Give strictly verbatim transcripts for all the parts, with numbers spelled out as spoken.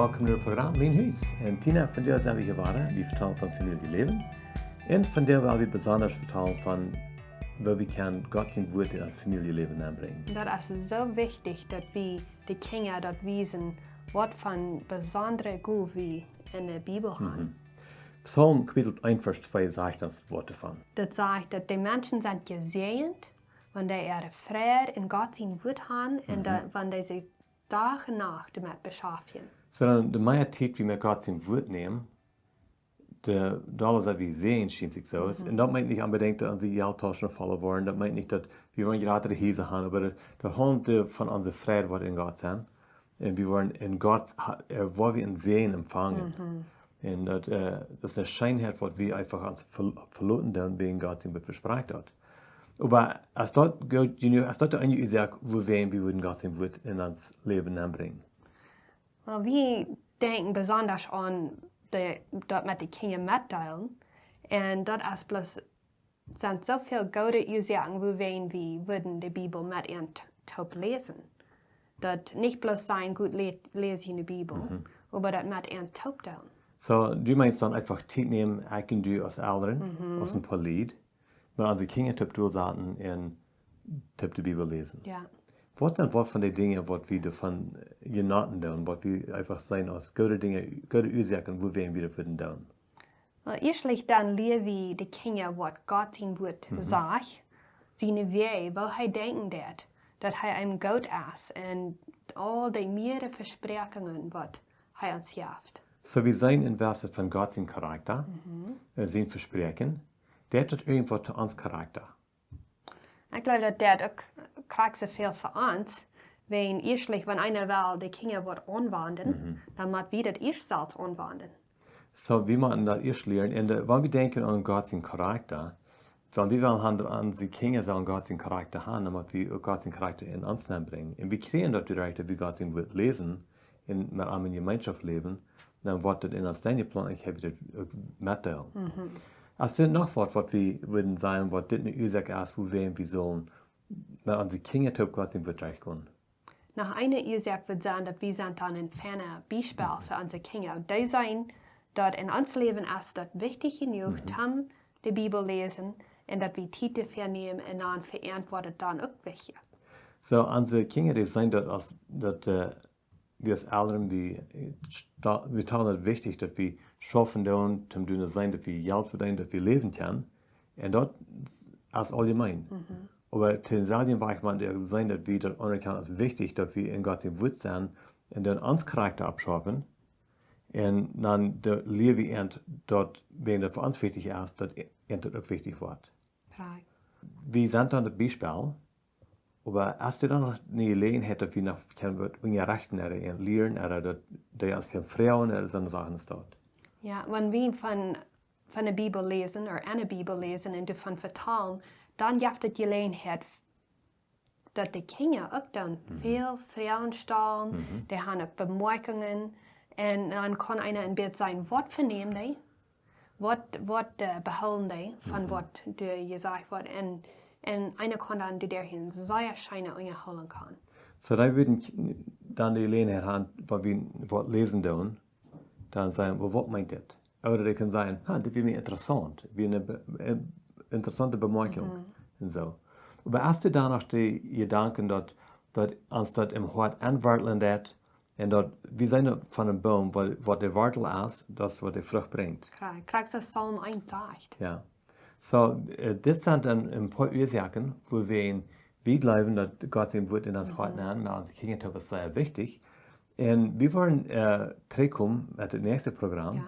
Welkom no daut Program Mien Hus. Un Tina, vondoag sent wie hia wada, wie vetalen von Famieljeläwen. Un vondoag well wie besonda vetalen von woo wie kjennen Gott sien Wuat en ons Famieljeläwen nenbrinjen. Daut es soo wichtich, daut wie de Kjinja daut wiesen, waut fa besondre Gow wie en de Bibel han. Psalm Kapitel eent Varsch twee sajcht ons waut doavon. Daut sajcht, daut de Menschen sent jesäajent, wan dee äare Freid en Gott sien Wuat han un daut, wan dee sikj Dach un Nacht doamet beschaftjen. Sonda de mea Tiet wie met Gott sien Wuat nämen, de dolla sent wie säajent, schient sikj soo. Un daut meent nich onbedinjt, daut onse Jelttauschen volla woaren. Daut meent nich, daut wie woaren jratre Hiesa han, oba daut, daut haundelt von onse Freid, waut en Gott sent. Un wie woaren en Gott, ha- äh, woa wie en Säajen empfangen. Un daut, äh, daut es eene Scheenheit, waut wie eefach ons ver- veloten doonen, wäajen Gott sien Wuat vesprakjt haft. Oba es daut goot jenuach, es daut de eenje Uasoak, wuawäajen wie wudden Gott sien Wuat en ons Läwen nenbrinjen? Well, wie denkjen besonda aun de, daut met de Kjinja metdeelen. Un daut es bloos, sent soo väl goode Uasoaken, wuawäajen wie wudden de Bibel met an t- toop läsen. Daut nich bloos sajen, "Goot, lä- läs june Bibel", oba daut met an toop doonen. Soo, du meenst dan eefach Tiet nämen, ekj un du aus Elren, aus een poa Lied, met onse Kjinja toop dolsaten un toop de Bibel läsen. Jo. Waut sent waut von de Dinja, waut wie doavon, äh, jenoten doonen, waut wie eefach seenen aus goode Dinja, goode Uasoaken, wuawäajen wie daut wudden doonen? Well, ieeschtlich dan lia wie de Kjinja, waut Gott sien Wuat sajcht, siene Wäaj, woo hee denkjen deit, daut hee een Gott es un aul de meare Vespräakjungen, waut hee ons jeft. Soo, wie seenen een bät von Gott sien Charakta, äh, sien Vespräakjen. Deit daut irjentwaut to ons Charakta? Ekj gleew, daut deit uk krakjt soo väl fa ons, wan ieeschtlich, wan eena well de Kjinja waut aunwenden, dan mott wie daut ieescht selfst aunwenden. Soo, wie motten daut ieescht lieren. Un, äh, wan wie denkjen aun Gott sien Charakta, wan wie wellen han, daut onse Kjinja sellen Gott sien Charakta han, dan mott wie uk Gott sien Charakta en ons nenbrinjen. Un wie kjrieen daut doaderch, daut wie Gott sien Wuat läsen un met am en Jemeenschoft läwen, dan woat daut en ons nenjeplaunt, ekj hab daut uk metdeelen. Es doa noch waut, waut wie wudden sajen, waut dit eene Uasoak es, wuawäajen wie sellen met onse Kjinja toop Gott sien Wuat derchgonen? Noch eene Uasoak wudd sennen, daut wie sent dan een feinet Biespel fa onse Kjinja. Dee seenen, daut en ons Läwen es daut wichtich jenuach, toom de Bibel läsen un daut wie Tiet doafäa nämen un dan veauntwuat daut dan uk wichtich. Soo, onse Kjinja, dee seenen daut aus, daut, äh, wie aus Elren, wie, äh, sta- wie talen daut wichtich, daut wie schaufen doonen, toom doonen seenen, daut wie Jelt vedeenen, daut wie läwen kjennen. Un daut es auljemeen. Oba to dän selwjen Wajch, wan dee seenen, daut wie daut aunerkjanen aus wichtich, daut wie en Gott sien Wuat sent un dan ons Charakta oppschaufen, un dan de Lia wie an, daut, wan daut fa ons wichtich es, daut an daut uk wichtich woat. Wie sent dan daut Biespel, oba es doa dan noch eene Jeläajenheit, daut wie noch kjennen waut unjarechten ooda an lieren, ooda daut, daut es kjennen froagen ooda soone Sachen es daut? Jo, wan wie von, von de Bibel läsen, ooda enne Bibel läsen un doavon vetalen, dan jeft daut Jeläajenheit, daut de Kjinja uk dan väl Froagen stalen, dee han uk Bemoakjungen, un dan kaun eena een bät seenen, waut vernämen dee, waut, waut, äh, behoolen dee von waut doa jesajcht woat, un, un eena kaun dan doaderch eene sea scheene Unjahoolunk han. Soo, dan wudden dan de Jeläajenheit han, wan wie waut läsen doonen, dan sajen, "Well, waut meent dit?" Ooda dee kjennen sajen, "Ha, dit wia mie interessaunt, wia eene be- äh, interessaunte Bemoakjunk." Un soo. Oba es doa dan noch de Jedanken, daut, daut ons daut em Hoat aunwartlen deit, un daut, wie seenen von een Boom, waut, waut de Wartel es, daut es waut de Frucht brinjt. Krakjt, krakjt soo aus Psalm eent sajcht. Jo. Soo, äh, dit sent dan een poa Uasoaken, wuawäajen wie jleewen, daut Gott sien Wuat en ons Hoat nenn, met onse Kjinja, daut es sea wichtich. Un wie woaren, äh, trigjkomen met daut näakjste Program. Jo.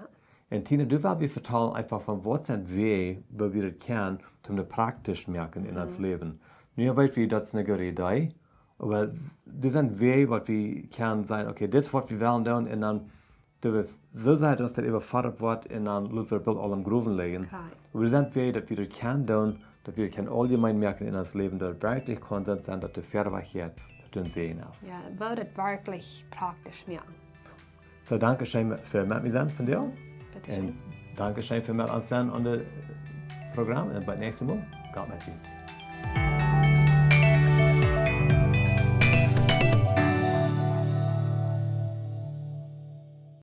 Un Tina, du woascht ons vetalen eefach von waut sent Wäaj, woo wie daut kjennen, om daut praktisch to moaken en ons Läwen. Nu weet wie, daut es eene goode Idee, oba doa sent Wäaj, waut wie kjennen sajen, okay, dit es waut wie wellen doonen, un dan doo wie soo sajen, daut daut äwafoddat woat, un dan loten wie daut Bilt aul em Growen lijen. Oba doa sent Wäaj, daut wie daut kjennen doonen, daut wie daut kjennen auljemeen moaken en ons Läwen, daut werkjlich kaun sennen, daut de Verwajchheit, daut een Säajen es. Jo, woo daut werkjlich praktisch moaken. Soo, danke scheen fa met mie sennen vondoag. Bitte scheen. Un danke scheen fa met ons sennen aun daut Program. Un bat daut näakjste Mol. Gott met junt.